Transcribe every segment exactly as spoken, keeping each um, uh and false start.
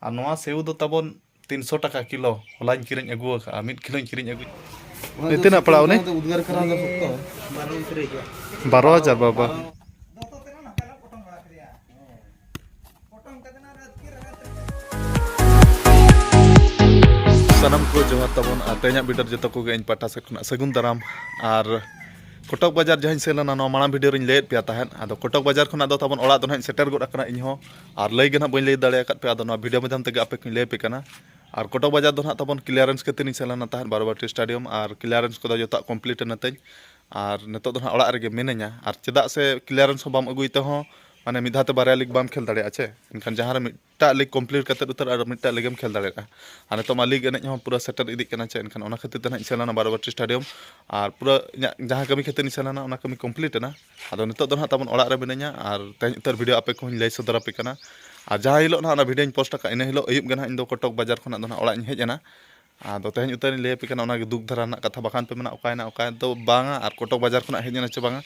ᱟᱨ ᱱᱚᱣᱟ ᱥᱮᱣ ᱫᱚ ᱛᱟᱵᱚᱱ ᱛᱤᱱᱥᱚ ᱴᱟᱠᱟ ᱠᱤᱞᱳ᱾ ᱦᱚᱞᱟᱧ ᱠᱤᱨᱤᱧ ᱟᱹᱜᱩ ᱟᱠᱟᱫᱼᱟ, ᱢᱤᱫ ᱠᱤᱞᱳᱧ ᱠᱤᱨᱤᱧ ᱟᱹᱜᱩ᱾ ᱛᱤᱱᱟᱹᱜ ᱯᱟᱲᱟᱣ ᱩᱱᱤ? ᱩᱫᱽᱜᱟᱹᱨ ᱠᱟᱱᱟ ᱫᱚ ᱥᱚᱠᱛᱚ᱾ ᱵᱟᱨᱚ ᱦᱟᱡᱟᱨ ᱵᱟᱵᱟ᱾ ᱥᱟᱱᱟᱢ ᱠᱚ ᱡᱚᱦᱟᱨ ᱛᱟᱵᱚᱱ, ᱟᱨ ᱛᱮᱦᱮᱧᱟᱜ video ᱨᱮ ᱡᱚᱛᱚ ᱠᱚᱜᱮ ᱤᱧ ᱯᱟᱦᱴᱟ ᱥᱮᱫ ᱠᱷᱚᱱᱟᱜ ᱥᱟᱹᱜᱩᱱ ᱫᱟᱨᱟᱢ᱾ ᱟᱨ ᱠᱚᱴᱚᱠ ᱵᱟᱡᱟᱨ ᱡᱟᱦᱟᱸᱧ ᱥᱮᱱ ᱞᱮᱱᱟ, ᱱᱚᱣᱟ ᱢᱟᱲᱟᱝ video ᱨᱤᱧ ᱞᱟᱹᱭᱟᱫ ᱯᱮᱭᱟ ᱛᱟᱦᱮᱸᱫ᱾ ᱟᱫᱚ ᱠᱚᱴᱚᱠ ᱵᱟᱡᱟᱨ ᱠᱷᱚᱱᱟᱜ ᱫᱚ ᱛᱟᱵᱚᱱ ᱚᱲᱟᱜ ᱫᱚ ᱱᱟᱦᱟᱜ ᱤᱧ ᱥᱮᱴᱮᱨ ᱜᱚᱫ ᱟᱠᱟᱱᱟ ᱤᱧ ᱦᱚᱸ, ᱟᱨ ᱞᱟᱹᱭ ᱜᱮ ᱱᱟᱦᱟᱜ ᱵᱟᱹᱧ ᱞᱟᱹᱭ ᱫᱟᱲᱮ ᱟᱠᱟᱫ ᱯᱮᱭᱟ᱾ ᱟᱫᱚ ᱱᱚᱣᱟ video ᱢᱟᱫᱽᱫᱷᱚᱢ ᱛᱮᱜᱮ ᱟᱯᱮ ᱠᱚᱧ ᱞᱟᱹᱭ ᱟᱯᱮ ᱠᱟᱱᱟ᱾ ᱟᱨ ᱠᱚᱴᱚᱠ ᱵᱟᱡᱟᱨ ᱫᱚ ᱱᱟᱦᱟᱜ ᱛᱟᱵᱚᱱ clearance ᱠᱷᱟᱹᱛᱤᱨ ᱤᱧ ᱥᱮᱱ ᱞᱮᱱᱟ ᱛᱟᱦᱮᱸᱫ ᱵᱟᱨᱚᱵᱟᱴᱤ stadium, ᱟᱨ clearance ᱠᱚᱫᱚ ᱡᱚᱛᱚᱣᱟᱜ complete ᱮᱱᱟ ᱛᱤᱧ᱾ ᱟᱨ ᱱᱤᱛᱚᱜ ᱫᱚ ᱱᱟᱦᱟᱜ ᱚᱲᱟᱜ ᱨᱮᱜᱮ ᱢᱤᱱᱟᱹᱧᱟ᱾ ᱟᱨ ᱪᱮᱫᱟᱜ ᱥᱮ clearance ᱦᱚᱸ ᱵᱟᱢ ᱟᱹᱜᱩᱭ ᱛᱮᱦᱚᱸ, ᱢᱟᱱᱮ, ᱢᱤᱫ ᱫᱷᱟᱣ ᱛᱮ ᱵᱟᱨᱭᱟ league ᱵᱟᱢ ᱠᱷᱮᱞ ᱫᱟᱲᱮᱭᱟᱜᱼᱟ ᱪᱮ? ᱮᱱᱠᱷᱟᱱ ᱡᱟᱦᱟᱸ ᱨᱮ ᱢᱤᱫᱴᱟᱜ league complete ᱠᱟᱛᱮᱫ ᱩᱛᱟᱹᱨ ᱟᱨ ᱢᱤᱫᱴᱟᱜ league ᱮᱢ ᱠᱷᱮᱞ ᱫᱟᱲᱮᱭᱟᱜᱼᱟ᱾ ᱟᱨ ᱱᱤᱛᱚᱜ ᱢᱟ league ᱮᱱᱮᱡ ᱦᱚᱸ ᱯᱩᱨᱟᱹ ᱥᱮᱴᱮᱨ ᱤᱫᱤᱜ ᱠᱟᱱᱟ ᱪᱮ? ᱮᱱᱠᱷᱟᱱ ᱚᱱᱟ ᱠᱷᱟᱹᱛᱤᱨ ᱛᱮ ᱱᱟᱦᱟᱜ ᱤᱧ ᱥᱮᱱ ᱞᱮᱱᱟ ᱵᱟᱨᱚᱵᱟᱴᱤ stadium᱾ ᱟᱨ ᱯᱩᱨᱟᱹ ᱤᱧᱟᱹᱜ ᱡᱟᱦᱟᱸ ᱠᱟᱹᱢᱤ ᱠᱷᱟᱹᱛᱤᱨ ᱤᱧ ᱥᱮᱱ ᱞᱮᱱᱟ, ᱚᱱᱟ ᱠᱟᱹᱢᱤ complete ᱮᱱᱟ᱾ ᱟᱫᱚ ᱱᱤᱛᱚᱜ ᱫᱚ ᱱᱟᱦᱟᱜ ᱛᱟᱵᱚᱱ ᱚᱲᱟᱜ ᱨᱮ ᱢᱤᱱᱟᱹᱧᱟ, ᱟᱨ ᱛᱮᱦᱮᱧ ᱩᱛᱟᱹᱨ video ᱟᱯᱮ ᱠᱚᱦᱚᱸᱧ ᱞᱟᱹᱭ ᱥᱚᱫᱚᱨ ᱟᱯᱮ ᱠᱟᱱᱟ᱾ ᱟᱨ ᱡᱟᱦᱟᱸ ᱦᱤᱞᱳᱜ ᱱᱟᱦᱟᱜ ᱚᱱᱟ videoᱧ post ᱟᱠᱟᱫ, ᱤᱱᱟᱹ ᱦᱤᱞᱳᱜ ᱟᱹᱭᱩᱵ ᱜᱮ ᱱᱟᱦᱟᱜ ᱤᱧ ᱫᱚ ᱠᱚᱴᱚᱠ ᱵᱟᱡᱟᱨ ᱠᱷᱚᱱᱟᱜ ᱫᱚ ᱱᱟᱦᱟᱜ ᱚᱲᱟᱜ ᱤᱧ ᱦᱮᱡ ᱮᱱᱟ᱾ ᱟᱫᱚ ᱛᱮᱦᱮᱧ ᱩᱛᱟᱹᱨᱤᱧ ᱞᱟᱹᱭ ᱟᱯᱮ ᱠᱟᱱᱟ, ᱚᱱᱟᱜᱮ ᱫᱩᱠ ᱫᱷᱟᱨᱟ ᱨᱮᱱᱟᱜ ᱠᱟᱛᱷᱟ, ᱵᱟᱠᱷᱟᱱ ᱯᱮ ᱢᱮᱱᱟ, "ᱚᱠᱟᱭᱮᱱᱟ, ᱚᱠᱟᱭᱮᱱ ᱫᱚ ᱵᱟᱝᱟ, ᱟᱨ ᱠᱚᱴᱚᱠ ᱵᱟᱡᱟᱨ ᱠᱷᱚᱱᱟᱜ ᱦᱮᱡ ᱮᱱᱟ ᱪᱮ ᱵᱟᱝᱟ?"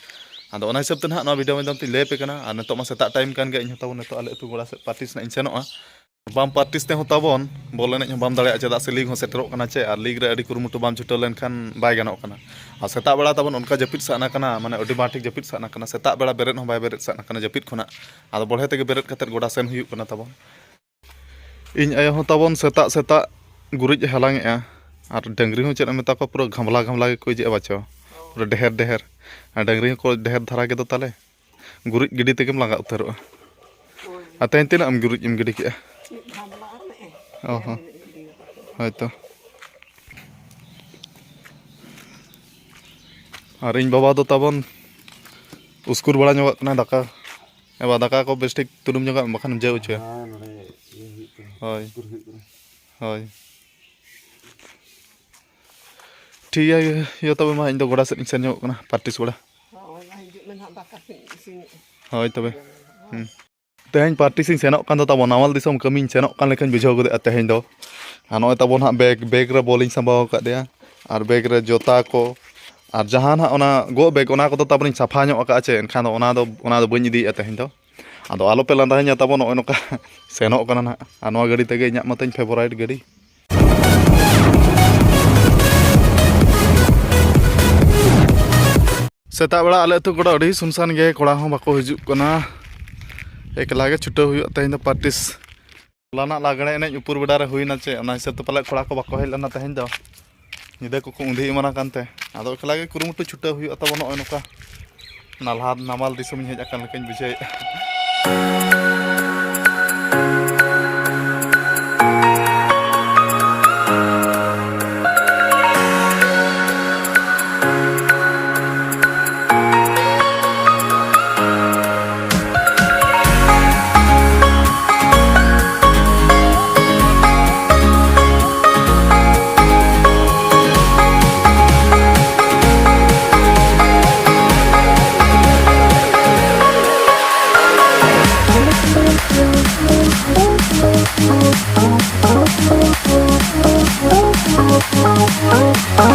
ᱟᱫᱚ ᱚᱱᱟ ᱦᱤᱥᱟᱹᱵ ᱛᱮ ᱱᱟᱦᱟᱜ ᱱᱚᱣᱟ video ᱢᱟᱫᱽᱫᱷᱚᱢ ᱛᱮᱧ ᱞᱟᱹᱭ ᱟᱯᱮ ᱠᱟᱱᱟ᱾ ᱟᱨ ᱱᱤᱛᱚᱜ ᱢᱟ ᱥᱮᱛᱟᱜ time ᱠᱟᱱ ᱜᱮᱭᱟ, ᱤᱧ ᱦᱚᱸ ᱛᱟᱵᱚᱱ ᱱᱤᱛᱚᱜ ᱟᱞᱮ ᱟᱹᱛᱩ ᱜᱚᱲᱟ ᱥᱮᱫ practice ᱱᱟᱜ ᱤᱧ ᱥᱮᱱᱚᱜᱼᱟ᱾ ᱵᱟᱢ practice ᱛᱮᱦᱚᱸ ᱛᱟᱵᱚᱱ ᱵᱚᱞ ᱮᱱᱮᱡ ᱦᱚᱸ ᱵᱟᱢ ᱫᱟᱲᱮᱭᱟᱜᱼᱟ, ᱪᱮᱫᱟᱜ ᱥᱮ league ᱦᱚᱸ ᱥᱮᱴᱮᱨᱚᱜ ᱠᱟᱱᱟ ᱪᱮ, ᱟᱨ league ᱨᱮ ᱟᱹᱰᱤ ᱠᱩᱨᱩᱢᱩᱴᱩ ᱵᱟᱢ ᱪᱷᱩᱴᱟᱹᱣ ᱞᱮᱱᱠᱷᱟᱱ ᱵᱟᱭ ᱜᱟᱱᱚᱜ ᱠᱟᱱᱟ᱾ ᱟᱨ ᱥᱮᱛᱟᱜ ᱵᱮᱲᱟ ᱛᱟᱵᱚᱱ ᱚᱱᱠᱟ ᱡᱟᱹᱯᱤᱫ ᱥᱟᱱᱟ ᱠᱟᱱᱟ, ᱢᱟᱱᱮ, ᱟᱹᱰᱤ ᱵᱟᱝ ᱴᱷᱤᱠ ᱡᱟᱹᱯᱤᱫ ᱥᱟᱱᱟ ᱠᱟᱱᱟ, ᱥᱮᱛᱟᱜ ᱵᱮᱲᱟ ᱵᱮᱨᱮᱫ ᱦᱚᱸ ᱵᱟᱭ ᱵᱮᱨᱮᱫ ᱥᱟᱱᱟ ᱠᱟᱱᱟ ᱡᱟᱹᱯᱤᱫ ᱠᱷᱚᱱᱟᱜ᱾ ᱟᱫᱚ ᱵᱚᱲᱦᱮ ᱛᱮᱜᱮ ᱵᱮᱨᱮᱫ ᱠᱟᱛᱮᱫ ᱜᱚᱰᱟ ᱥᱮᱱ ᱦᱩᱭᱩᱜ ᱠᱟᱱᱟ ᱛᱟᱵᱚᱱ᱾ ᱤᱧ ᱟᱭᱳ ᱦᱚᱸ ᱛᱟᱵᱚᱱ ᱥᱮᱛᱟᱜ ᱥᱮᱛᱟᱜ ᱜᱩᱨᱤᱡ ᱮ ᱦᱟᱞᱟᱝ ᱮᱜᱼᱟ, ᱟᱨ ᱰᱟᱹᱝᱨᱤ ᱦᱚᱸ ᱪᱮᱫ ᱮᱢ ᱢᱮᱛᱟ ᱠᱚᱣᱟ, ᱯᱩᱨᱟᱹ ᱜᱷᱟᱢᱞᱟ ᱜᱷᱟᱢᱞᱟ ᱜᱮᱠᱚ ᱤᱡᱮᱜᱼᱟ ᱵᱟᱪᱚ, ᱯᱩᱨᱟᱹ ᱰᱷᱮᱨ ᱰᱷᱮᱨ᱾ ᱟᱨ ᱰᱟᱹᱝᱨᱤ ᱦᱚᱸᱠᱚ ᱰᱷᱮᱨ ᱫᱷᱟᱨᱟ ᱜᱮᱫᱚ ᱛᱟᱞᱮ, ᱜᱩᱨᱤᱡ ᱜᱤᱰᱤ ᱛᱮᱜᱮᱢ ᱞᱟᱸᱜᱟ ᱩᱛᱟᱹᱨᱚᱜᱼᱟ᱾ ᱟᱨ ᱛᱮᱦᱮᱧ ᱛᱤᱱᱟᱹᱜ ᱮᱢ ᱜᱩᱨᱤᱡ ᱮᱢ ᱜᱤᱰᱤ ᱠᱮᱜᱼᱟ? ᱚ ᱦᱚᱸ, ᱦᱳᱭᱛᱚ᱾ ᱟᱨ ᱤᱧ ᱵᱟᱵᱟ ᱫᱚ ᱛᱟᱵᱚᱱ ᱩᱥᱠᱩᱨ ᱵᱟᱲᱟ ᱧᱚᱜᱚᱜ ᱠᱟᱱᱟ ᱫᱟᱠᱟ᱾ ᱮ ᱵᱟ, ᱫᱟᱠᱟ ᱠᱚ ᱵᱮᱥ ᱴᱷᱤᱠ ᱛᱩᱱᱩᱢ ᱧᱚᱜᱟᱜ ᱢᱮ, ᱵᱟᱠᱷᱟᱱ ᱡᱟᱹᱣ ᱦᱚᱪᱚᱭᱟ᱾ ᱦᱮᱸ, ᱱᱚᱰᱮ ᱤᱭᱟᱹ ᱦᱩᱭᱩᱜ ᱠᱟᱱᱟ, ᱦᱳᱭ᱾ ᱩᱥᱠᱩᱨ ᱦᱩᱭᱩᱜ ᱠᱟᱱᱟ᱾ ᱦᱳᱭ᱾ ᱴᱷᱤᱠ ᱜᱮᱭᱟ, ᱤᱭᱟᱹ ᱛᱚᱵᱮ ᱢᱟ, ᱤᱧ ᱫᱚ ᱜᱚᱰᱟ ᱥᱮᱫ ᱤᱧ ᱥᱮᱱ ᱧᱚᱜᱚᱜ ᱠᱟᱱᱟ, practice ᱜᱚᱰᱟ᱾ ᱦᱳᱭ, ᱢᱟ ᱦᱤᱡᱩᱜ ᱢᱮ ᱱᱟᱦᱟᱜ, ᱫᱟᱠᱟ ᱠᱚᱧ ᱤᱥᱤᱱᱮᱫᱼᱟ᱾ ᱦᱳᱭ ᱛᱚᱵᱮ᱾ ᱦᱩᱸ᱾ ᱛᱮᱦᱮᱧ practice ᱤᱧ ᱥᱮᱱᱚᱜ ᱠᱟᱱ ᱫᱚ ᱛᱟᱵᱚᱱ, ᱱᱟᱢᱟᱞ ᱫᱤᱥᱚᱢ ᱠᱟᱹᱢᱤᱧ ᱥᱮᱱᱚᱜ ᱠᱟᱱ ᱞᱮᱠᱟᱧ ᱵᱩᱡᱷᱟᱹᱣ ᱜᱚᱫᱮᱜᱼᱟ ᱛᱮᱦᱮᱧ ᱫᱚ᱾ ᱟᱨ ᱱᱚᱜᱼᱚᱭ ᱛᱟᱵᱚᱱ ᱦᱟᱸᱜ bag, bag ᱨᱮ ᱵᱚᱞ ᱤᱧ ᱥᱟᱢᱵᱟᱣ ᱟᱠᱟᱫᱮᱭᱟ, ᱟᱨ bag ᱨᱮ ᱡᱚᱛᱟ ᱠᱚ, ᱟᱨ ᱡᱟᱦᱟᱸ ᱱᱟᱦᱟᱜ ᱚᱱᱟ ᱜᱚᱜ bag, ᱚᱱᱟ ᱠᱚᱫᱚ ᱛᱟᱵᱚᱱᱤᱧ ᱥᱟᱯᱷᱟ ᱧᱚᱜ ᱟᱠᱟᱫᱼᱟ ᱪᱮ, ᱮᱱᱠᱷᱟᱱ ᱫᱚ ᱚᱱᱟ ᱫᱚ, ᱚᱱᱟ ᱫᱚ ᱵᱟᱹᱧ ᱤᱫᱤᱭᱮᱫᱼᱟ ᱛᱮᱦᱮᱧ ᱫᱚ᱾ ᱟᱫᱚ ᱟᱞᱚᱯᱮ ᱞᱟᱸᱫᱟᱭᱤᱧᱟ ᱛᱟᱵᱚ, ᱱᱚᱜᱼᱚᱭ ᱱᱚᱝᱠᱟ ᱥᱮᱱᱚᱜ ᱠᱟᱱᱟ ᱱᱟᱦᱟᱜ᱾ ᱟᱨ ᱱᱚᱣᱟ ᱜᱟᱹᱰᱤ ᱛᱮᱜᱮ, ᱤᱧᱟᱹᱜ ᱢᱟᱛᱚᱧ favourite ᱜᱟᱹᱰᱤ᱾ ᱥᱮᱛᱟᱜ ᱵᱮᱲᱟ ᱟᱞᱮ ᱟᱹᱛᱩ ᱠᱚᱫᱚ ᱟᱹᱰᱤ ᱥᱩᱱᱥᱟᱱ ᱜᱮ, ᱠᱚᱲᱟ ᱦᱚᱸ ᱵᱟᱠᱚ ᱦᱤᱡᱩᱜ ᱠᱟᱱᱟ᱾ ᱮᱠᱞᱟ ᱜᱮ ᱪᱷᱩᱴᱟᱹᱣ ᱦᱩᱭᱩᱜᱼᱟ ᱛᱮᱦᱮᱧ ᱫᱚ practice᱾ ᱦᱚᱞᱟᱱᱟᱜ ᱞᱟᱜᱽᱲᱮ ᱮᱱᱮᱡ ᱩᱯᱩᱨ ᱵᱮᱲᱟ ᱨᱮ ᱦᱩᱭᱱᱟ ᱪᱮ, ᱚᱱᱟ ᱦᱤᱥᱟᱹᱵ ᱛᱮ ᱯᱟᱞᱮ ᱠᱚᱲᱟ ᱠᱚ ᱵᱟᱠᱚ ᱦᱮᱡ ᱞᱮᱱᱟ ᱛᱮᱦᱮᱧ ᱫᱚ᱾ ᱧᱤᱫᱟᱹ ᱠᱚᱠᱚ ᱩᱸᱫᱷᱤ ᱮᱢᱟᱱ ᱟᱠᱟᱱ ᱛᱮ᱾ ᱟᱫᱚ ᱮᱠᱞᱟ ᱜᱮ ᱠᱩᱨᱩᱢᱩᱴᱩ ᱪᱷᱩᱴᱟᱹᱣ ᱦᱩᱭᱩᱜᱼᱟ ᱛᱟᱵᱚ, ᱱᱚᱜᱼᱚᱭ ᱱᱚᱝᱠᱟ ᱱᱟᱞᱦᱟ ᱱᱟᱢᱟᱞ ᱫᱤᱥᱚᱢᱤᱧ ᱦᱮᱡ ᱟᱠᱟᱱ ᱞᱮᱠᱟᱧ ᱵᱩᱡᱷᱟᱹᱣᱮᱫᱼᱟ᱾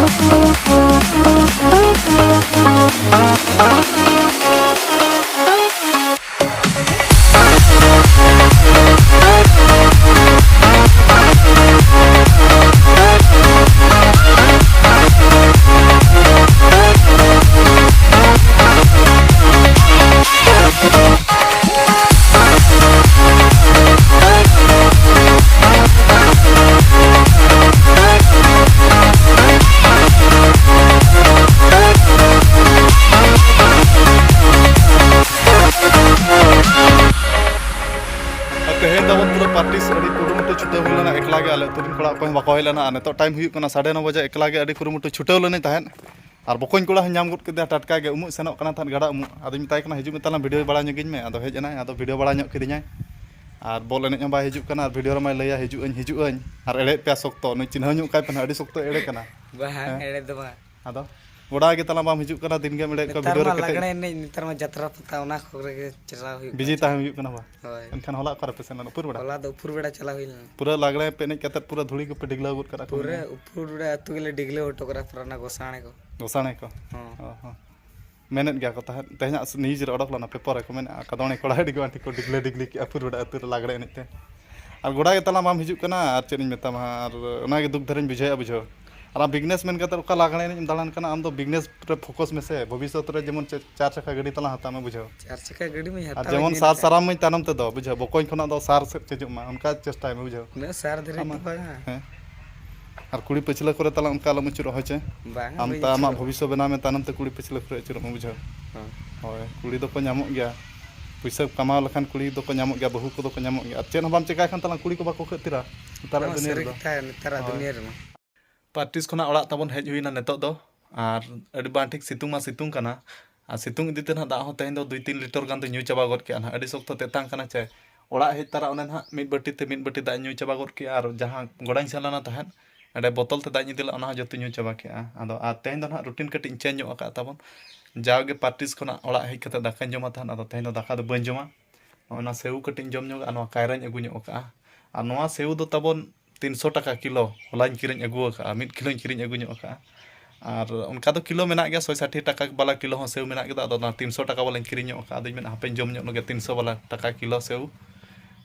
ᱟᱨ ᱛᱮᱦᱮᱧ ᱛᱟᱵᱚᱱ ᱯᱩᱨᱟᱹ practice, ᱟᱹᱰᱤ ᱠᱩᱨᱩᱢᱩᱴᱩ ᱪᱷᱩᱴᱟᱹᱣ ᱦᱩᱭ ᱞᱮᱱᱟ, ᱮᱠᱞᱟ ᱜᱮ ᱟᱞᱮ ᱟᱹᱛᱩ ᱨᱮᱱ ᱠᱚᱲᱟ ᱚᱠᱚᱭ ᱦᱚᱸ ᱵᱟᱠᱚ ᱦᱮᱡ ᱞᱮᱱᱟ᱾ ᱟᱨ ᱱᱤᱛᱚᱜ time ᱦᱩᱭᱩᱜ ᱠᱟᱱᱟ ᱥᱟᱲᱮ ᱱᱚ ᱵᱟᱡᱮ, ᱮᱠᱞᱟ ᱜᱮ ᱟᱹᱰᱤ ᱠᱩᱨᱩᱢᱩᱴᱩ ᱪᱷᱩᱴᱟᱹᱣ ᱞᱮᱱᱟᱧ ᱛᱟᱦᱮᱸᱫ᱾ ᱟᱨ ᱵᱚᱠᱚᱧ ᱠᱚᱲᱟ ᱦᱚᱸᱧ ᱧᱟᱢ ᱜᱚᱫ ᱠᱮᱫᱮᱭᱟ, ᱴᱟᱴᱠᱟ ᱜᱮ ᱩᱢᱩᱜ ᱥᱮᱱᱚᱜ ᱠᱟᱱᱟ ᱛᱟᱦᱮᱸᱫ ᱜᱟᱰᱟ ᱩᱢᱩᱜ᱾ ᱟᱫᱚᱧ ᱢᱮᱛᱟᱭ ᱠᱟᱱᱟ, "ᱦᱤᱡᱩᱜ ᱢᱮ ᱛᱟᱞᱟᱝ, video ᱵᱟᱲᱟ ᱧᱚᱜᱤᱧ ᱢᱮ", ᱟᱫᱚ ᱦᱮᱡ ᱮᱱᱟᱭ, ᱟᱫᱚ video ᱵᱟᱲᱟ ᱧᱚᱜ ᱠᱤᱫᱤᱧᱟᱭ᱾ ᱟᱨ ᱵᱚᱞ ᱮᱱᱮᱡ ᱦᱚᱸ ᱵᱟᱭ ᱦᱤᱡᱩᱜ ᱠᱟᱱᱟ, ᱟᱨ video ᱨᱮᱢᱟᱭ ᱞᱟᱹᱭᱟ, "ᱦᱤᱡᱩᱜ ᱟᱹᱧ, ᱦᱤᱡᱩᱜ ᱟᱹᱧ", ᱟᱨ ᱮᱲᱮᱭᱮᱫ ᱯᱮᱭᱟ ᱥᱚᱠᱛᱚ᱾ ᱱᱩᱭ ᱪᱤᱱᱦᱟᱹᱣ ᱧᱚᱜ ᱠᱟᱭ ᱯᱮ ᱱᱟᱦᱟᱜ, ᱟᱹᱰᱤ ᱥᱚᱠᱛᱚ ᱮᱲᱮ ᱠᱟᱱᱟ᱾ ᱵᱟᱝ, ᱦᱮᱸ? ᱮᱲᱮ ᱫᱚ ᱵᱟᱝ᱾ ᱟᱫᱚ ᱜᱚᱰᱟ ᱜᱮ ᱛᱟᱞᱟᱝ ᱵᱟᱢ ᱦᱤᱡᱩᱜ ᱠᱟᱱᱟ, ᱫᱤᱱ ᱜᱮᱢ ᱮᱲᱮᱭᱮᱫ ᱠᱚᱣᱟ ᱱᱮᱛᱟᱨ video ᱨᱮ ᱢᱟ ᱠᱟᱹᱴᱤᱡ᱾ ᱞᱟᱜᱽᱲᱮ ᱮᱱᱮᱡ, ᱱᱮᱛᱟᱨ ᱢᱟ ᱡᱟᱛᱨᱟ ᱯᱟᱛᱟ, ᱚᱱᱟ ᱠᱚᱨᱮ ᱜᱮ ᱪᱟᱞᱟᱣ ᱦᱩᱭᱩᱜ ᱵᱤᱡᱤ ᱠᱟᱱᱟ᱾ ᱛᱟᱦᱮᱸ ᱦᱩᱭᱩᱜ ᱠᱟᱱᱟ ᱵᱟᱝ? ᱦᱳᱭ᱾ ᱮᱱᱠᱷᱟᱱ ᱦᱚᱞᱟ ᱚᱠᱟ ᱨᱮᱯᱮ ᱥᱮᱱ ᱞᱮᱱᱟ? ᱩᱯᱩᱨ ᱵᱮᱲᱟ? ᱦᱚᱞᱟ ᱫᱚ ᱩᱯᱩᱨ ᱵᱮᱲᱟ ᱪᱟᱞᱟᱣ ᱦᱩᱭ ᱞᱮᱱᱟ᱾ ᱯᱩᱨᱟᱹ ᱞᱟᱜᱽᱲᱮ ᱯᱮ ᱮᱱᱮᱡ ᱠᱟᱛᱮ ᱯᱩᱨᱟᱹ ᱫᱷᱩᱲᱤ ᱠᱚᱯᱮ ᱰᱤᱜᱽᱞᱟᱹᱣ ᱜᱚᱫ ᱠᱟᱜᱼᱟ ᱠᱚ ᱯᱩᱨᱟᱹ ᱢᱮᱱᱟ᱾ ᱩᱯᱩᱨ ᱵᱮᱲᱟ ᱟᱹᱛᱩ ᱜᱮᱞᱮ ᱰᱤᱜᱽᱞᱟᱹᱣ ᱦᱚᱴᱚ ᱠᱟᱜᱼᱟ, ᱯᱩᱨᱟᱹ ᱚᱱᱟ ᱜᱚᱥᱟᱬᱮ ᱠᱚ᱾ ᱜᱚᱥᱟᱬᱮ ᱠᱚ? ᱦᱚᱸ᱾ ᱚ ᱦᱚᱸ᱾ ᱢᱮᱱᱮᱫ ᱜᱮᱭᱟ ᱠᱚ ᱛᱟᱦᱮᱸᱫ, ᱛᱮᱦᱮᱧᱟᱜ news ᱨᱮ ᱚᱰᱚᱠ ᱞᱮᱱᱟ, paper ᱨᱮᱠᱚ ᱢᱮᱱᱮᱫᱼᱟ, ᱠᱟᱫᱚᱬᱮ ᱠᱚᱲᱟ ᱟᱹᱰᱤ ᱜᱚᱴᱟᱝ ᱠᱚ ᱰᱤᱜᱽᱞᱟᱹ ᱰᱤᱜᱽᱞᱤ ᱠᱮᱜᱼᱟ ᱯᱷᱩᱨᱵᱟᱹᱰᱟ ᱟᱹᱛᱩ ᱨᱮ ᱞᱟᱜᱽᱲᱮ ᱮᱱᱮᱡ ᱛᱮ᱾ ᱟᱨ ᱜᱚᱰᱟ ᱜᱮ ᱛᱟᱞᱟᱝ ᱵᱟᱢ ᱦᱤᱡᱩᱜ ᱠᱟᱱᱟ, ᱟᱨ ᱪᱮᱫ ᱤᱧ ᱢᱮᱛᱟᱢᱟ, ᱟᱨ ᱚᱱᱟᱜᱮ ᱫᱩᱠ ᱫᱷᱟᱨᱟᱧ ᱵᱩᱡᱷᱟᱹᱣᱮᱫᱼᱟ ᱵᱩᱡᱷᱟᱹᱣ᱾ ᱟᱨ ᱟᱢ business ᱢᱮᱱ ᱠᱟᱛᱮ ᱚᱠᱟ ᱞᱟᱜᱽᱲᱮ ᱮᱱᱮᱡ ᱮᱢ ᱫᱟᱬᱟᱱ ᱠᱟᱱᱟ? ᱟᱢ ᱫᱚ business ᱨᱮ focus ᱢᱮᱥᱮ, ᱵᱷᱚᱵᱤᱥᱥᱚᱛ ᱨᱮ ᱡᱮᱢᱚᱱ ᱪᱮ-, ᱪᱟᱨ ᱪᱟᱠᱟ ᱜᱟᱹᱰᱤ ᱛᱟᱞᱟᱝ ᱦᱟᱛᱟᱣ ᱢᱮ ᱵᱩᱡᱷᱟᱹᱣ᱾ ᱪᱟᱨ ᱪᱟᱠᱟ ᱜᱟᱹᱰᱤ ᱢᱟᱧ ᱟᱨ ᱦᱟᱛᱟᱣ ᱡᱮᱢᱚᱱ ᱜᱮ ᱥᱟᱨ ᱢᱮᱱᱠᱷᱟᱱ ᱥᱟᱨᱟᱢ ᱢᱟᱹᱧ ᱛᱟᱭᱱᱚᱢ ᱛᱮᱫᱚ ᱵᱩᱡᱷᱟᱹᱣ, ᱵᱚᱠᱚᱧ ᱠᱷᱚᱱᱟᱜ ᱫᱚ ᱥᱟᱨ ᱥᱮᱫ ᱪᱮᱡᱚᱜ ᱢᱟ, ᱚᱱᱠᱟ ᱪᱮᱥᱴᱟᱭ ᱢᱮ ᱵᱩᱡᱷᱟᱹᱣ᱾ ᱩᱱᱟᱹᱜ ᱥᱟᱨ ᱫᱷᱟᱹᱨᱤᱡ ᱟᱢᱟᱜ ᱫᱚ ᱵᱟᱝᱟ᱾ ᱦᱮᱸ᱾ ᱟᱨ ᱠᱩᱲᱤ ᱯᱟᱹᱪᱷᱞᱟᱹ ᱠᱚᱨᱮ ᱛᱟᱞᱟᱝ ᱚᱱᱠᱟ ᱟᱞᱚᱢ ᱟᱹᱪᱩᱨᱚᱜ ᱦᱳᱭ ᱪᱮ᱾ ᱵᱟᱝᱟ, ᱟᱢ ᱵᱟᱹᱧ ᱛᱟ ᱟᱢᱟᱜ ᱟᱹᱪᱩᱨᱚᱜᱼᱟ᱾ ᱵᱷᱚᱵᱤᱥᱥᱚ ᱵᱮᱱᱟᱣ ᱢᱮ, ᱛᱟᱭᱱᱚᱢ ᱛᱮ ᱠᱩᱲᱤ ᱯᱟᱹᱪᱷᱞᱟᱹ ᱠᱚᱨᱮ ᱟᱹᱪᱩᱨᱚᱜ ᱢᱮ ᱵᱩᱡᱷᱟᱹᱣ᱾ ᱦᱮᱸ᱾ ᱦᱳᱭ, ᱠᱩᱲᱤ ᱫᱚᱠᱚ ᱧᱟᱢᱚᱜ ᱜᱮᱭᱟ, ᱯᱩᱭᱥᱟᱹ ᱠᱟᱢᱟᱣ ᱞᱮᱠᱷᱟᱱ ᱠᱩᱲᱤ ᱫᱚᱠᱚ ᱧᱟᱢᱚᱜ ᱜᱮᱭᱟ, ᱵᱟᱹᱦᱩ ᱠᱚᱫᱚ ᱠᱚ ᱧᱟᱢᱚᱜ ᱜᱮᱭᱟ᱾ ᱟᱨ ᱪᱮᱫ ᱦᱚᱸ ᱵᱟᱢ ᱪᱮᱠᱟᱭ ᱠᱷᱟᱱ ᱛᱟᱞᱟᱝ ᱠᱩᱲᱤ ᱠᱚ ᱵᱟᱠᱚ ᱠᱷᱟᱹᱛᱤᱨᱟ ᱱᱮᱛᱟᱨᱟᱜ ᱱᱚᱣᱟ ᱫᱩᱱᱤᱭᱟᱹ ᱥᱟᱹᱨᱤ ᱨᱮᱫᱚ᱾ ᱠᱟᱛᱷᱟ, ᱱᱮᱛᱟᱨᱟᱜ ᱦᱳᱭ᱾ ᱫᱩᱱᱤᱭᱟᱹ ᱨᱮᱢᱟ᱾ ᱯᱨᱮᱠᱴᱤᱥ ᱠᱷᱚᱱᱟᱜ ᱚᱲᱟᱜ ᱛᱟᱵᱚᱱ ᱦᱮᱡ ᱦᱩᱭᱱᱟ ᱱᱤᱛᱚᱜ ᱫᱚ, ᱟᱨ ᱟᱹᱰᱤ ᱵᱟᱝ ᱴᱷᱤᱠ ᱥᱤᱛᱩᱝ ᱢᱟ ᱥᱤᱛᱩᱝ ᱠᱟᱱᱟ, ᱟᱨ ᱥᱤᱛᱩᱝ ᱤᱫᱤ ᱛᱮ ᱱᱟᱦᱟᱜ ᱫᱟᱜ ᱦᱚᱸ ᱛᱮᱦᱮᱧ ᱫᱚ ᱫᱩᱭ ᱛᱤᱱ ᱞᱤᱴᱟᱨ ᱜᱟᱱ ᱫᱚ ᱧᱩ ᱪᱟᱵᱟ ᱜᱚᱫ ᱠᱮᱜᱼᱟ ᱱᱟᱦᱟᱜ᱾ ᱟᱹᱰᱤ ᱥᱚᱠᱛᱚ ᱛᱮᱛᱟᱝ ᱠᱟᱱᱟ ᱪᱮ᱾ ᱚᱲᱟᱜ ᱦᱮᱡ ᱛᱟᱨᱟ ᱚᱱᱮ ᱱᱟᱦᱟᱜ ᱢᱤᱫ ᱵᱟᱹᱴᱤ ᱛᱮ ᱢᱤᱫ ᱵᱟᱹᱴᱤ ᱫᱟᱜ ᱤᱧ ᱧᱩ ᱪᱟᱵᱟ ᱜᱚᱫ ᱠᱮᱜᱼᱟ, ᱟᱨ ᱡᱟᱦᱟᱸ ᱜᱚᱰᱟᱧ ᱥᱮᱱ ᱞᱮᱱᱟ ᱛᱟᱦᱮᱸᱫ, ᱚᱸᱰᱮ ᱵᱚᱛᱚᱞ ᱛᱮ ᱫᱟᱜ ᱤᱧ ᱤᱫᱤ ᱞᱮᱫᱼᱟ, ᱚᱱᱟ ᱦᱚᱸ ᱡᱚᱛᱚᱧ ᱧᱩ ᱪᱟᱵᱟ ᱠᱮᱜᱼᱟ᱾ ᱟᱫᱚ ᱟᱨ ᱛᱮᱦᱮᱧ ᱫᱚ ᱱᱟᱦᱟᱜ routine ᱠᱟᱹᱴᱤᱡ ᱤᱧ change ᱧᱚᱜ ᱟᱠᱟᱫ ᱛᱟᱵᱚᱱ᱾ ᱡᱟᱣᱜᱮ ᱯᱨᱮᱠᱴᱤᱥ ᱠᱷᱚᱱᱟᱜ ᱚᱲᱟᱜ ᱦᱮᱡ ᱠᱟᱛᱮ ᱫᱟᱠᱟᱧ ᱡᱚᱢᱟ ᱛᱟᱦᱮᱸᱫ, ᱟᱫᱚ ᱛᱮᱦᱮᱧ ᱫᱚ ᱫᱟᱠᱟ ᱫᱚ ᱵᱟᱹᱧ ᱡᱚᱢᱟ᱾ ᱱᱚᱜᱼᱚᱭ ᱱᱚᱣᱟ ᱥᱮᱣ ᱠᱟᱹᱴᱤᱡ ᱤᱧ ᱡᱚᱢ ᱧᱚᱜᱟ, ᱟᱨ ᱱᱚᱣᱟ ᱠᱟᱭᱨᱟᱧ ᱟᱹᱜᱩ ᱧᱚᱜ ᱟᱠᱟᱫᱼᱟ᱾ ᱟᱨ ᱱᱚᱣᱟ ᱥᱮᱣ ᱫᱚ ᱛᱟᱵᱚᱱ ᱛᱤᱱᱥᱚ ᱴᱟᱠᱟ ᱠᱤᱞᱳ, ᱦᱚᱞᱟᱧ ᱠᱤᱨᱤᱧ ᱟᱹᱜᱩ ᱟᱠᱟᱫᱼᱟ, ᱢᱤᱫ ᱠᱤᱞᱳᱧ ᱠᱤᱨᱤᱧ ᱟᱹᱜᱩ ᱧᱚᱜ ᱟᱠᱟᱫᱼᱟ᱾ ᱟᱨ ᱚᱱᱠᱟ ᱫᱚ ᱠᱤᱞᱳ ᱢᱮᱱᱟᱜ ᱜᱮᱭᱟ, ᱥᱚᱭ ᱥᱟᱴᱷᱤ ᱴᱟᱠᱟ ᱵᱟᱞᱟ ᱠᱤᱞᱳ ᱦᱚᱸ ᱥᱮᱣ ᱢᱮᱱᱟᱜ ᱜᱮᱫᱚ, ᱟᱫᱚ ᱚᱱᱟ ᱛᱤᱱᱥᱚ ᱴᱟᱠᱟ ᱵᱟᱞᱟᱧ ᱠᱤᱨᱤᱧ ᱧᱚᱜ ᱟᱠᱟᱫᱼᱟ᱾ ᱟᱫᱚᱧ ᱢᱮᱱᱟ ᱦᱟᱯᱮᱧ ᱡᱚᱢ ᱧᱚᱜ ᱞᱮᱜᱮ ᱛᱤᱱᱥᱚ ᱵᱟᱞᱟ ᱴᱟᱠᱟ ᱠᱤᱞᱳ ᱥᱮᱣ᱾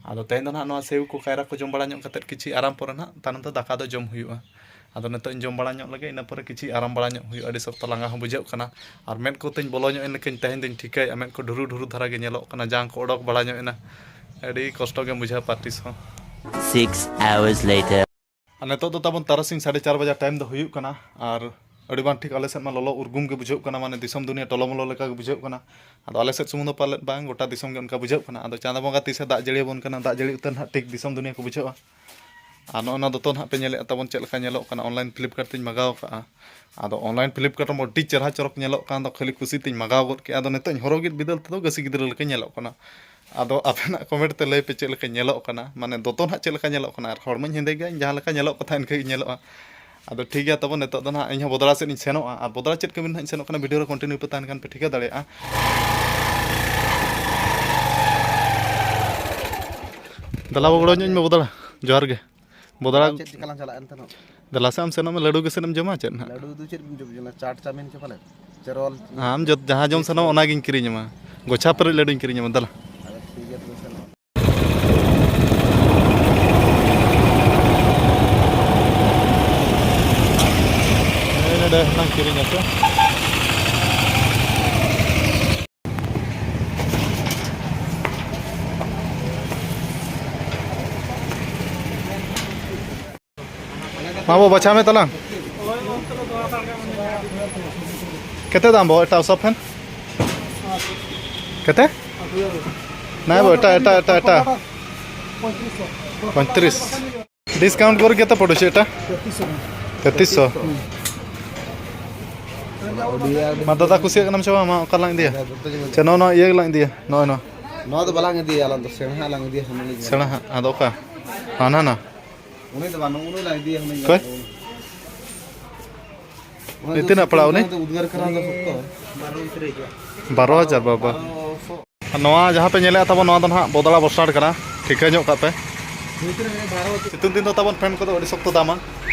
ᱟᱫᱚ ᱛᱮᱦᱮᱧ ᱫᱚ ᱱᱟᱦᱟᱜ ᱱᱚᱣᱟ ᱥᱮᱣ ᱠᱚ ᱠᱟᱭᱨᱟ ᱠᱚ ᱡᱚᱢ ᱵᱟᱲᱟ ᱧᱚᱜ ᱠᱟᱛᱮᱫ ᱠᱤᱪᱷᱤ ᱟᱨᱟᱢ ᱯᱚᱨᱮ ᱱᱟᱦᱟᱜ ᱛᱟᱭᱱᱚᱢ ᱛᱮ ᱫᱟᱠᱟ ᱫᱚ ᱡᱚᱢ ᱦᱩᱭᱩᱜᱼᱟ᱾ ᱟᱫᱚ ᱱᱤᱛᱚᱜ ᱤᱧ ᱡᱚᱢ ᱵᱟᱲᱟ ᱧᱚᱜ ᱞᱮᱜᱮ, ᱤᱱᱟᱹ ᱯᱚᱨᱮ ᱠᱤᱪᱷᱤ ᱟᱨᱟᱢ ᱵᱟᱲᱟ ᱧᱚᱜ ᱦᱩᱭᱩᱜᱼᱟ᱾ ᱟᱹᱰᱤ ᱥᱚᱠᱛᱚ ᱞᱟᱸᱜᱟ ᱦᱚᱸ ᱵᱩᱡᱷᱟᱹᱜ ᱠᱟᱱᱟ, ᱟᱨ ᱢᱮᱫ ᱠᱚᱛᱮᱧ ᱵᱚᱞᱚ ᱧᱚᱜ ᱮᱱ ᱞᱮᱠᱟᱧ ᱛᱮᱦᱮᱧ ᱫᱚᱧ ᱴᱷᱤᱠᱟᱹᱭᱮᱫᱼᱟ, ᱢᱮᱫ ᱠᱚ ᱰᱷᱩᱨᱩ ᱰᱷᱩᱨᱩ ᱫᱷᱟᱨᱟ ᱜᱮ ᱧᱮᱞᱚᱜ ᱠᱟᱱᱟ, ᱡᱟᱝ ᱠᱚ ᱚᱰᱚᱠ ᱵᱟᱲᱟ ᱧᱚᱜ ᱮᱱᱟ᱾ ᱟᱹᱰᱤ ᱠᱚᱥᱴᱚ ᱜᱮᱢ ᱵᱩᱡᱷᱟᱹᱣᱟ ᱯᱨᱮᱠᱴᱤᱥ ᱦᱚᱸ᱾ Six hours later. ᱟᱨ ᱱᱤᱛᱚᱜ ᱫᱚ ᱛᱟᱵᱚᱱ ᱛᱟᱨᱟᱥᱤᱧ ᱥᱟᱲᱮ ᱪᱟᱨ ᱵᱟᱡᱟ time ᱫᱚ ᱦᱩᱭᱩᱜ ᱠᱟᱱᱟ, ᱟᱨ ᱟᱹᱰᱤ ᱵᱟᱝ ᱴᱷᱤᱠ ᱟᱞᱮ ᱥᱮᱫ ᱢᱟ ᱞᱚᱞᱚ ᱩᱨᱜᱩᱢ ᱜᱮ ᱵᱩᱡᱷᱟᱹᱜ ᱠᱟᱱᱟ, ᱢᱟᱱᱮ ᱫᱤᱥᱚᱢ ᱫᱩᱱᱤᱭᱟᱹ ᱴᱚᱞᱚᱢᱚᱞᱚ ᱞᱮᱠᱟ ᱜᱮ ᱵᱩᱡᱷᱟᱹᱜ ᱠᱟᱱᱟ᱾ ᱟᱫᱚ ᱟᱞᱮ ᱥᱮᱫ ᱥᱩᱢᱩᱝ ᱫᱚ ᱯᱟᱞᱮᱫ ᱵᱟᱝ, ᱜᱚᱴᱟ ᱫᱤᱥᱚᱢ ᱜᱮ ᱚᱱᱠᱟ ᱵᱩᱡᱷᱟᱹᱜ ᱠᱟᱱᱟ᱾ ᱟᱫᱚ ᱪᱟᱸᱫᱟ ᱵᱚᱸᱜᱟ ᱛᱤᱥᱮ ᱫᱟᱜ ᱡᱟᱹᱲᱤ ᱟᱵᱚᱱ ᱠᱟᱱᱟ, ᱫᱟᱜ ᱡᱟᱹᱲᱤ ᱩᱛᱟᱹᱨ ᱱᱟᱦᱟᱜ ᱴᱷᱤᱠ ᱫᱤᱥᱚᱢ ᱫᱩᱱᱤᱭᱟᱹ ᱠᱚ ᱵᱩᱡᱷᱟᱹᱜᱼᱟ᱾ ᱟᱨ ᱱᱚᱜᱼᱚ ᱱᱚᱣᱟ ᱫᱚᱛᱚ ᱱᱟᱦᱟᱜ ᱯᱮ ᱧᱮᱞᱮᱫᱼᱟ ᱛᱟᱵᱚᱱ ᱪᱮᱫ ᱞᱮᱠᱟ ᱧᱮᱞᱚᱜ ᱠᱟᱱᱟ, online Flipkart ᱛᱤᱧ ᱢᱟᱜᱟᱣ ᱠᱟᱜᱼᱟ᱾ ᱟᱫᱚ online Flipkart ᱨᱮᱢᱟ ᱟᱹᱰᱤ ᱪᱮᱦᱨᱟ ᱪᱚᱨᱚᱠ ᱧᱮᱞᱚᱜ ᱠᱟᱱ ᱫᱚ, ᱠᱷᱟᱹᱞᱤ ᱠᱩᱥᱤ ᱛᱤᱧ ᱢᱟᱜᱟᱣ ᱜᱚᱫ ᱠᱮᱜᱼᱟ᱾ ᱟᱫᱚ ᱱᱤᱛᱚᱜ ᱤᱧ ᱦᱚᱨᱚᱜ ᱮᱫ ᱵᱤᱫᱟᱹᱞ ᱛᱮᱫᱚ ᱜᱟᱹᱥᱤ ᱜᱤᱫᱽᱨᱟᱹ ᱞᱮᱠᱟ ᱧᱮᱞᱚᱜ ᱠᱟᱱᱟ᱾ ᱟᱫᱚ ᱟᱵᱮᱱᱟᱜ comment ᱛᱮ ᱞᱟᱹᱭ ᱯᱮ ᱪᱮᱫ ᱞᱮᱠᱟ ᱧᱮᱞᱚᱜ ᱠᱟᱱᱟ, ᱢᱟᱱᱮ ᱫᱚᱛᱚ ᱱᱟᱦᱟᱜ ᱪᱮᱫ ᱞᱮᱠᱟ ᱧᱮᱞᱚᱜ ᱠᱟᱱᱟ, ᱟᱨ ᱦᱚᱲᱢᱚᱧ ᱦᱮᱸᱫᱮ ᱜᱮᱭᱟ, ᱤᱧ ᱡᱟᱦᱟᱸ ᱞᱮᱠᱟ ᱧᱮᱞᱚᱜ ᱠᱟᱱ ᱛᱟᱦᱮᱸᱫ ᱤᱱᱠᱟᱹ ᱜᱮ ᱧᱮᱞᱚᱜᱼᱟ᱾ ᱟᱫᱚ ᱴᱷᱤᱠ ᱜᱮᱭᱟ, ᱛᱟᱵᱚ ᱱᱤᱛᱚᱜ ᱫᱚ ᱱᱟᱦᱟᱜ ᱤᱧ ᱦᱚᱸ ᱵᱚᱫᱽᱲᱟ ᱥᱮᱫ ᱤᱧ ᱥᱮᱱᱚᱜᱼᱟ, ᱟᱨ ᱵᱚᱫᱽᱲᱟ ᱪᱮᱫ ᱠᱟᱹᱢᱤ ᱱᱟᱦᱟᱜ ᱤᱧ ᱥᱮᱱᱚᱜ ᱠᱟᱱᱟ, video ᱨᱮ continue ᱯᱮ ᱛᱟᱦᱮᱱ ᱠᱷᱟᱱ ᱯᱮ ᱴᱷᱤᱠᱟᱹ ᱫᱟᱲᱮᱭᱟᱜᱼᱟ᱾ ᱫᱮᱞᱟ ᱵᱚ ᱜᱚᱲᱚ ᱧᱚᱜ ᱤᱧ ᱢᱮ ᱵᱚᱫᱽᱲᱟ, ᱡᱚᱦᱟᱨ ᱜᱮ᱾ ᱵᱚᱫᱽᱲᱟ ᱪᱮᱫ ᱪᱤᱠᱟ ᱞᱟᱝ ᱪᱟᱞᱟᱜᱼᱟ ᱮᱱᱛᱮ ᱱᱟᱦᱟᱜ? ᱫᱮᱞᱟ ᱥᱮ ᱟᱢ ᱥᱮᱱᱚᱜ ᱢᱮ, ᱞᱟᱹᱰᱩ ᱜᱮ ᱥᱮᱱ ᱮᱢ ᱡᱚᱢᱟ ᱪᱮᱫ ᱱᱟᱦᱟᱜ? ᱞᱟᱹᱰᱩ ᱫᱚ ᱪᱮᱫ ᱮᱢ ᱡᱚᱢ ᱡᱚᱝᱟ? ᱪᱟᱴ ᱪᱟᱣᱢᱤᱱ ᱪᱚ ᱯᱟᱞᱮ? ᱪᱮᱨᱚᱞ᱾ ᱟᱢ ᱡᱚᱛ-, ᱡᱟᱦᱟᱸ ᱡᱚᱢ ᱥᱟᱱᱟᱢᱟ ᱚᱱᱟᱜᱤᱧ ᱠᱤᱨᱤᱧ ᱟᱢᱟ᱾ ᱜᱚᱪᱷᱟ ᱯᱮᱨᱮᱡ ᱞᱟᱹᱰᱩᱧ ᱠᱤᱨᱤᱧ ᱟᱢᱟ, ᱫᱮᱞᱟ᱾ ᱟᱪᱪᱷᱟ, ᱴᱷᱤᱠ ᱜᱮᱭᱟ, ᱛᱚᱵᱮ ᱥᱮᱱᱚᱜ᱾ ᱱᱚᱰᱮ ᱦᱮᱱᱟᱝ ᱠᱤᱨᱤᱧ ᱟᱯᱮ᱾ ᱢᱟ ᱵᱟᱹᱵᱩ, ᱵᱟᱪᱷᱟᱣ ᱢᱮ ᱛᱟᱞᱟᱝ᱾ କେତେ ଦାମ ବ ଏଟା ଉଷା ଫ୍ୟାନ୍? କେତେ? ନାଇଁ ବ ଏଟା, ଏଟା, ଏଟା, ଏଟା। ପଇଁତିରିଶ। ଡିସକାଉଣ୍ଟ କରି କେତେ ପଡ଼ୁଛି ଏଟା? ତେତିଶଶହ। ᱢᱟ ᱫᱟᱫᱟ, ᱠᱩᱥᱤᱭᱟᱜ ᱠᱟᱱᱟᱢ ᱥᱮ ᱵᱟᱝ? ᱢᱟ, ᱚᱠᱟ ᱞᱟᱝ ᱤᱫᱤᱭᱟ? ᱪᱮ, ᱱᱚᱜᱼᱚ ᱱᱚᱣᱟ ᱤᱭᱟᱹ ᱜᱮᱞᱟᱝ ᱤᱫᱤᱭᱟ, ᱱᱚᱜᱼᱚᱭ ᱱᱚᱣᱟ᱾ ᱱᱚᱣᱟ ᱫᱚ ᱵᱟᱞᱟᱝ ᱤᱫᱤᱭᱟ, ᱟᱞᱟᱝ ᱫᱚ ᱥᱮᱬᱟ ᱦᱟᱸᱜ ᱞᱟᱝ ᱤᱫᱤᱭᱟ, ᱦᱟᱱᱟ ᱞᱤᱧ ᱥᱮᱬᱟ ᱦᱟᱸᱜ, ᱟᱫᱚ ᱚᱠᱟ? ᱦᱟᱱᱟ ᱱᱟ? ᱩᱱᱤ ᱫᱚ ᱵᱟᱝ, ᱩᱱᱤ ᱞᱟᱝ ᱤᱫᱤᱭᱟ, ᱦᱟᱱᱟ ᱚᱠᱚᱭ? ᱩᱱᱤ ᱫᱚ ᱛᱤᱱᱟᱹᱜ ᱯᱟᱲᱟᱜ ᱩᱱᱤ? ᱥᱤᱛᱩᱝ ᱫᱚ ᱩᱫᱽᱜᱟᱹᱨ ᱠᱟᱱᱟ ᱫᱚ ᱥᱚᱠᱛᱚ᱾ ᱵᱟᱨᱚ ᱦᱟᱡᱟᱨ ᱵᱟᱵᱟ᱾ ᱵᱟᱨᱚᱥᱚ᱾ ᱱᱚᱣᱟ ᱡᱟᱦᱟᱸ ᱯᱮ ᱧᱮᱞᱮᱫᱼᱟ ᱛᱟᱵᱚᱱ, ᱱᱚᱣᱟ ᱫᱚ ᱱᱟᱦᱟᱜ ᱵᱚᱫᱲᱟ ᱵᱚᱥᱴᱟᱨ ᱠᱟᱱᱟ, ᱴᱷᱤᱠᱟᱹ ᱧᱚᱜ ᱠᱟᱜ ᱯᱮ᱾ ᱥᱤᱛᱩᱝ ᱫᱤᱱ ᱫᱚ ᱛᱟᱵᱚᱱ ᱯᱷᱮᱱ ᱠᱚᱫᱚ ᱟᱹᱰᱤ ᱥᱚᱠᱛᱚ ᱫᱟᱢᱟ,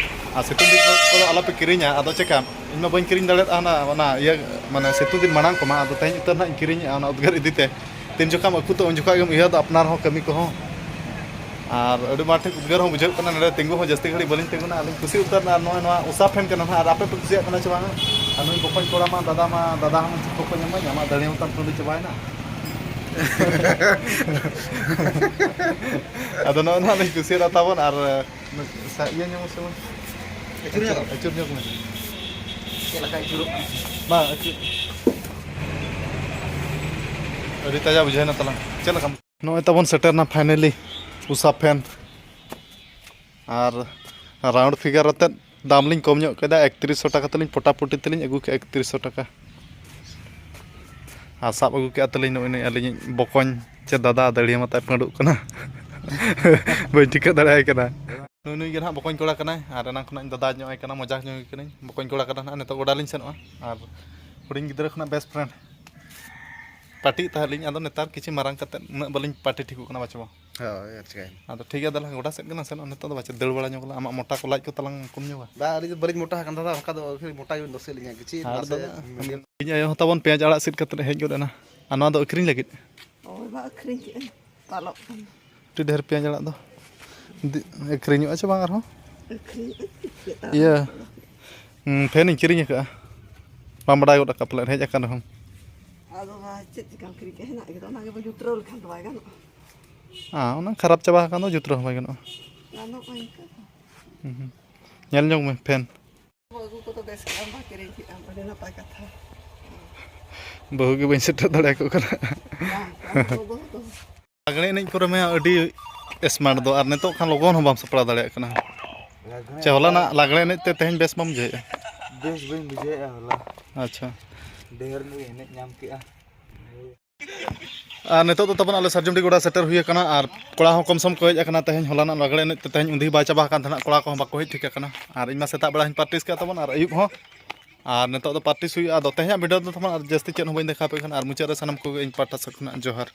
ᱟᱨ ᱥᱤᱛᱩᱝ ᱫᱤᱱ ᱠᱚᱫᱚ ᱟᱞᱚᱯᱮ ᱠᱤᱨᱤᱧᱟ᱾ ᱟᱫᱚ ᱪᱮᱠᱟ, ᱤᱧ ᱢᱟ ᱵᱟᱹᱧ ᱠᱤᱨᱤᱧ ᱫᱟᱲᱮᱭᱟᱜᱼᱟ ᱚᱱᱟ, ᱚᱱᱟ ᱤᱭᱟᱹ, ᱢᱟᱱᱮ ᱥᱤᱛᱩᱝ ᱫᱤᱱ ᱢᱟᱲᱟᱝ ᱠᱚᱢᱟ᱾ ᱟᱫᱚ ᱛᱮᱦᱮᱧ ᱩᱛᱟᱹᱨ ᱱᱟᱦᱟᱜ ᱤᱧ ᱠᱤᱨᱤᱧᱮᱜᱼᱟ ᱚᱱᱟ ᱩᱫᱽᱜᱟᱹᱨ ᱤᱫᱤᱛᱮ᱾ ᱛᱤᱱ ᱡᱚᱠᱷᱟᱢ ᱟᱹᱠᱩᱛᱚ ᱩᱱ ᱡᱚᱠᱷᱟᱜ ᱜᱮᱢ ᱩᱭᱦᱟᱹᱨ ᱫᱚ ᱟᱯᱱᱟᱨ ᱦᱚᱸ ᱠᱟᱹᱢᱤ ᱠᱚᱦᱚᱸ᱾ ᱟᱨ ᱟᱹᱰᱤ ᱢᱟᱨᱟᱝ ᱴᱷᱤᱠ ᱩᱫᱽᱜᱟᱹᱨ ᱦᱚᱸ ᱵᱩᱡᱷᱟᱹᱜ ᱠᱟᱱᱟ, ᱱᱚᱰᱮ ᱛᱤᱸᱜᱩ ᱦᱚᱸ ᱡᱟᱹᱥᱛᱤ ᱜᱷᱟᱹᱲᱤᱡ ᱵᱟᱹᱞᱤᱧ ᱛᱤᱸᱜᱩᱱᱟ, ᱟᱹᱞᱤᱧ ᱠᱩᱥᱤ ᱩᱛᱟᱹᱨ ᱮᱱᱟ᱾ ᱟᱨ ᱱᱚᱜᱼᱚᱭ ᱱᱚᱣᱟ ᱩᱥᱟ ᱯᱷᱮᱱ ᱠᱟᱱᱟ ᱱᱟᱦᱟᱜ, ᱟᱨ ᱟᱯᱮ ᱯᱮ ᱠᱩᱥᱤᱭᱟᱜ ᱠᱟᱱᱟ ᱪᱮ ᱵᱟᱝᱟ? ᱟᱨ ᱱᱩᱭ ᱵᱚᱠᱚᱧ ᱠᱚᱲᱟ ᱢᱟ, ᱫᱟᱫᱟ ᱦᱚᱸ ᱪᱮᱫ ᱵᱚᱠᱚᱧ ᱮᱢᱟᱹᱧ, ᱟᱢᱟᱜ ᱫᱟᱲᱮ ᱦᱚᱸ ᱛᱟᱢ ᱴᱩᱸᱰᱤ ᱪᱟᱵᱟᱭᱮᱱᱟ᱾ ᱟᱫᱚ ᱱᱚᱜᱼᱚᱭ ᱱᱟᱦᱟᱜ ᱞᱤᱧ ᱠᱩᱥᱤᱭᱟᱫᱟ ᱛᱟᱵᱚᱱ, ᱟᱨ ᱥᱟ-, ᱤᱭᱟᱹ ᱧᱚᱜ ᱢᱮᱥᱮ ᱢᱟ᱾ ᱟᱹᱪᱩᱨ ᱧᱚᱜ᱾ ᱟᱹᱪᱩᱨ ᱧᱚᱜ ᱢᱮ᱾ ᱪᱮᱫ ᱞᱮᱠᱟ ᱟᱹᱪᱩᱨᱚᱜ ᱠᱟᱱᱟ? ᱵᱟᱝ, ᱟᱹᱪᱩᱨ᱾ ᱟᱹᱰᱤ ᱛᱟᱡᱟ ᱵᱩᱡᱷᱟᱹᱣ ᱮᱱᱟ ᱛᱟᱞᱟᱝ᱾ ᱪᱮᱫ ᱞᱮᱠᱟ? ᱱᱚᱜᱼᱚᱭ ᱛᱟᱵᱚᱱ ᱥᱮᱴᱮᱨᱱᱟ finally ᱩᱥᱟ ᱯᱷᱮᱱ᱾ ᱟᱨ round figure ᱟᱛᱮᱫ ᱫᱟᱢ ᱞᱤᱧ ᱠᱚᱢ ᱧᱚᱜ ᱠᱮᱫᱟ, ᱮᱠᱛᱨᱤᱥ ᱥᱚ ᱴᱟᱠᱟ ᱛᱮᱞᱤᱧ ᱯᱚᱴᱟᱯᱚᱴᱤ ᱛᱮᱞᱤᱧ ᱟᱹᱜᱩ ᱠᱮᱫᱟ, ᱮᱠᱛᱨᱤᱥ ᱥᱚ ᱴᱟᱠᱟ᱾ ᱟᱨ ᱥᱟᱵ ᱟᱹᱜᱩ ᱠᱮᱫᱼᱟ ᱛᱟᱹᱞᱤᱧ ᱱᱩᱜᱼᱩᱭ ᱱᱩᱭ ᱟᱹᱞᱤᱧᱤᱡ ᱵᱚᱠᱚᱧ ᱪᱮ ᱫᱟᱫᱟ, ᱫᱟᱹᱲᱤᱭᱟᱹ ᱢᱟᱛᱟᱭ ᱯᱟᱹᱰᱩᱜ ᱠᱟᱱᱟ᱾ ᱵᱟᱹᱧ ᱴᱷᱤᱠᱟᱹ ᱫᱟᱲᱮᱭᱟᱭ ᱠᱟᱱᱟ᱾ ᱱᱩᱭ ᱱᱩᱭ ᱜᱮ ᱱᱟᱦᱟᱜ ᱵᱚᱠᱚᱧ ᱠᱚᱲᱟ ᱠᱟᱱᱟᱭ, ᱟᱨ ᱮᱱᱟᱝ ᱠᱷᱚᱱᱟᱜ ᱤᱧ ᱫᱟᱫᱟ ᱧᱚᱜ ᱟᱭ ᱠᱟᱱᱟ, ᱢᱚᱡᱟᱠ ᱧᱚᱜ ᱟᱭ ᱠᱟᱹᱱᱟᱹᱧ᱾ ᱵᱚᱠᱚᱧ ᱠᱚᱲᱟ ᱠᱟᱱᱟ ᱱᱟᱦᱟᱜ, ᱱᱤᱛᱚᱜ ᱜᱚᱰᱟ ᱞᱤᱧ ᱥᱮᱱᱚᱜᱼᱟ᱾ ᱟᱨ ᱦᱩᱰᱤᱧ ᱜᱤᱫᱽᱨᱟᱹ ᱠᱷᱚᱱᱟᱜ best friend᱾ ᱯᱟᱹᱴᱤᱜ ᱛᱟᱦᱮᱸᱫ ᱞᱤᱧ, ᱟᱫᱚ ᱱᱮᱛᱟᱨ ᱠᱤᱪᱷᱩ ᱢᱟᱨᱟᱝ ᱠᱟᱛᱮᱫ ᱩᱱᱟᱹᱜ ᱵᱟᱹᱞᱤᱧ ᱯᱟᱹᱴᱤ ᱴᱷᱤᱠᱚᱜ ᱠᱟᱱᱟ, ᱵᱟᱪᱚ ᱵᱟᱝ᱾ ᱦᱳᱭ, ᱟᱨ ᱪᱤᱠᱟᱹᱭᱟᱢ? ᱟᱫᱚ ᱴᱷᱤᱠ ᱜᱮᱭᱟ, ᱫᱮᱞᱟ ᱜᱚᱰᱟ ᱥᱮᱫ ᱜᱮ ᱱᱟᱥᱮᱱᱟᱜ ᱱᱤᱛᱚᱜ ᱫᱚ ᱵᱟᱪᱚ ᱫᱟᱹᱲ ᱵᱟᱲᱟ ᱧᱚᱜ ᱞᱟᱝ, ᱟᱢᱟᱜ ᱢᱚᱴᱟ ᱠᱚ ᱞᱟᱡ ᱠᱚ ᱛᱟᱞᱟᱝ ᱠᱚᱢ ᱧᱚᱜᱟ᱾ ᱵᱟ, ᱟᱹᱞᱤᱧ ᱫᱚ ᱵᱟᱹᱞᱤᱧ ᱢᱚᱴᱟ ᱟᱠᱟᱱ ᱫᱟᱫᱟ, ᱚᱱᱠᱟ ᱫᱚ ᱟᱹᱠᱷᱨᱤᱧ ᱢᱚᱴᱟ ᱜᱮᱵᱤᱱ ᱫᱚᱥᱮᱫ ᱞᱤᱧᱟ, ᱠᱤᱪᱷᱩ ᱟᱨ ᱱᱟᱥᱮ ᱫᱚ ᱢᱤᱰᱤᱭᱟᱢ᱾ ᱤᱧ ᱟᱭᱳ ᱦᱚᱸ ᱛᱟᱵᱚᱱ ᱯᱮᱸᱭᱟᱡᱽ ᱟᱲᱟᱜ ᱥᱤᱫ ᱠᱟᱛᱮᱫ ᱦᱮᱡ ᱜᱚᱫ ᱮᱱᱟ᱾ ᱟᱨ ᱱᱚᱣᱟ ᱫᱚ ᱟᱹᱠᱷᱨᱤᱧ ᱞᱟᱹᱜᱤᱫ? ᱦᱳᱭ, ᱵᱟ ᱟᱹᱠᱷᱨᱤᱧ ᱠᱮᱫᱼᱟᱹᱧ, ᱯᱟᱞᱚᱜ ᱠᱟᱱᱟ᱾ ᱟᱹᱰᱤ ᱰᱷᱮᱨ ᱯᱮᱸᱭᱟᱡᱽ ᱟᱲᱟᱜ ᱫᱚ᱾ ᱫᱤ-, ᱟᱹᱠᱷᱨᱤᱧᱚᱜᱼᱟ ᱪᱮ ᱵᱟᱝ ᱟᱨᱦᱚᱸ? ᱟᱹᱠᱷᱨᱤᱧ ᱪᱮᱫ ᱟᱨ ᱤᱭᱟᱹ, ᱦᱩᱸ, ᱯᱷᱮᱱ ᱤᱧ ᱠᱤᱨᱤᱧ ᱟᱠᱟᱫᱼᱟ᱾ ᱵᱟᱢ ᱵᱟᱰᱟᱭ ᱜᱚᱫ ᱟᱠᱟᱫ ᱯᱟᱞᱮᱫ, ᱦᱮᱡ ᱟᱠᱟᱱ ᱨᱮᱦᱚᱸᱢ᱾ ᱟᱫᱚ ᱢᱟ ᱪᱮᱫ ᱪᱤᱠᱟᱹᱢ ᱠᱤᱨᱤᱧ ᱠᱮᱫᱼᱟ? ᱦᱮᱱᱟᱜ ᱜᱮᱫᱚ, ᱚᱱᱟ ᱜᱮᱵᱚ ᱡᱩᱛᱨᱟᱹᱣ ᱞᱮᱠᱷᱟᱱ ᱫᱚ ᱵᱟᱭ ᱜᱟᱱᱚᱜᱼᱟ᱾ ᱟᱸ, ᱚᱱᱟ ᱠᱷᱟᱨᱟᱯ ᱪᱟᱵᱟ ᱟᱠᱟᱱ ᱫᱚ ᱡᱩᱛᱨᱟᱹᱣ ᱦᱚᱸ ᱵᱟᱭ ᱜᱟᱱᱚᱜᱼᱟ᱾ ᱜᱟᱱᱚᱜᱼᱟ ᱤᱱᱠᱟᱹ ᱫᱚ᱾ ᱦᱩᱸ, ᱦᱩᱸ᱾ ᱧᱮᱞ ᱧᱚᱜᱽ ᱢᱮ ᱯᱷᱮᱱ᱾ ᱟᱹᱜᱩ ᱠᱚᱫᱚ ᱵᱮᱥ ᱠᱮᱫ ᱟᱢ, ᱵᱟᱝ ᱠᱤᱨᱤᱧ ᱠᱮᱫ ᱟᱢ, ᱟᱹᱰᱤ ᱱᱟᱯᱟᱭ ᱠᱟᱛᱷᱟ᱾ ᱵᱟᱹᱦᱩ ᱜᱮ ᱵᱟᱹᱧ ᱥᱮᱴᱮᱨ ᱫᱟᱲᱮᱭᱟᱠᱚ ᱠᱟᱱᱟ᱾ ᱵᱟᱝ, ᱵᱟᱹᱦᱩ ᱫᱚ᱾ ᱞᱟᱜᱽᱬᱮ ᱮᱱᱮᱡ ᱠᱚᱨᱮ ᱢᱟ ᱟᱹᱰᱤ smart ᱫᱚ, ᱟᱨ ᱱᱤᱛᱚᱜ ᱠᱷᱟᱱ ᱞᱚᱜᱚᱱ ᱦᱚᱸ ᱵᱟᱢ ᱥᱟᱯᱲᱟᱣ ᱫᱟᱲᱮᱭᱟᱜ ᱠᱟᱱᱟ᱾ ᱞᱟᱜᱽᱬᱮ ᱪᱮ, ᱦᱚᱞᱟᱱᱟᱜ ᱞᱟᱜᱽᱬᱮ ᱮᱱᱮᱡ ᱛᱮ ᱛᱮᱦᱮᱧ ᱵᱮᱥ ᱵᱟᱢ ᱵᱩᱡᱷᱟᱹᱣᱮᱫᱼᱟ? ᱵᱮᱥ ᱵᱟᱹᱧ ᱵᱩᱡᱷᱟᱹᱣᱮᱫᱼᱟ ᱦᱚᱞᱟ᱾ ᱟᱪᱪᱷᱟ᱾ ᱰᱷᱮᱨ ᱧᱚᱜ ᱮᱱᱮᱡ ᱧᱟᱢ ᱠᱮᱫᱼᱟ᱾ ᱟᱨ ᱱᱤᱛᱚᱜ ᱫᱚ ᱛᱟᱵᱚᱱ ᱟᱞᱮ ᱥᱟᱨᱡᱚᱢᱰᱤ ᱜᱚᱰᱟ ᱥᱮᱴᱮᱨ ᱦᱩᱭ ᱟᱠᱟᱱᱟ, ᱟᱨ ᱠᱚᱲᱟ ᱦᱚᱸ ᱠᱚᱢ ᱥᱚᱢ ᱠᱚ ᱦᱮᱡ ᱟᱠᱟᱱᱟ᱾ ᱛᱮᱦᱮᱧ ᱦᱚᱞᱟᱱᱟᱜ ᱞᱟᱜᱽᱬᱮ ᱮᱱᱮᱡ ᱛᱮ ᱛᱮᱦᱮᱧ ᱩᱱᱫᱤ ᱵᱟᱭ ᱪᱟᱵᱟ ᱟᱠᱟᱱ ᱛᱟᱦᱮᱱᱟ, ᱠᱚᱲᱟ ᱠᱚᱦᱚᱸ ᱵᱟᱠᱚ ᱦᱮᱡ ᱴᱷᱤᱠ ᱟᱠᱟᱱᱟ᱾ ᱟᱨ ᱤᱧ ᱢᱟ ᱥᱮᱛᱟᱜ ᱵᱮᱲᱟ ᱦᱚᱸᱧ practice ᱠᱮᱫ ᱛᱟᱵᱚᱱ, ᱟᱨ ᱟᱹᱭᱩᱵ ᱦᱚᱸ᱾ ᱟᱨ ᱱᱤᱛᱚᱜ ᱫᱚ practice ᱦᱩᱭᱩᱜᱼᱟ᱾ ᱟᱫᱚ ᱛᱮᱦᱮᱧᱟᱜ video ᱫᱚ ᱛᱟᱵᱚᱱ ᱟᱨ ᱡᱟᱹᱥᱛᱤ ᱪᱮᱫ ᱦᱚᱸ ᱵᱟᱹᱧ ᱫᱮᱠᱷᱟᱣ ᱟᱯᱮ ᱠᱟᱱᱟ, ᱟᱨ ᱢᱩᱪᱟᱹᱫ ᱨᱮ ᱥᱟᱱᱟᱢ ᱠᱚᱜᱮ ᱤᱧ ᱯᱟᱦᱴᱟ ᱥᱮᱫ ᱠᱷᱚᱱᱟᱜ ᱡᱚᱦᱟᱨ᱾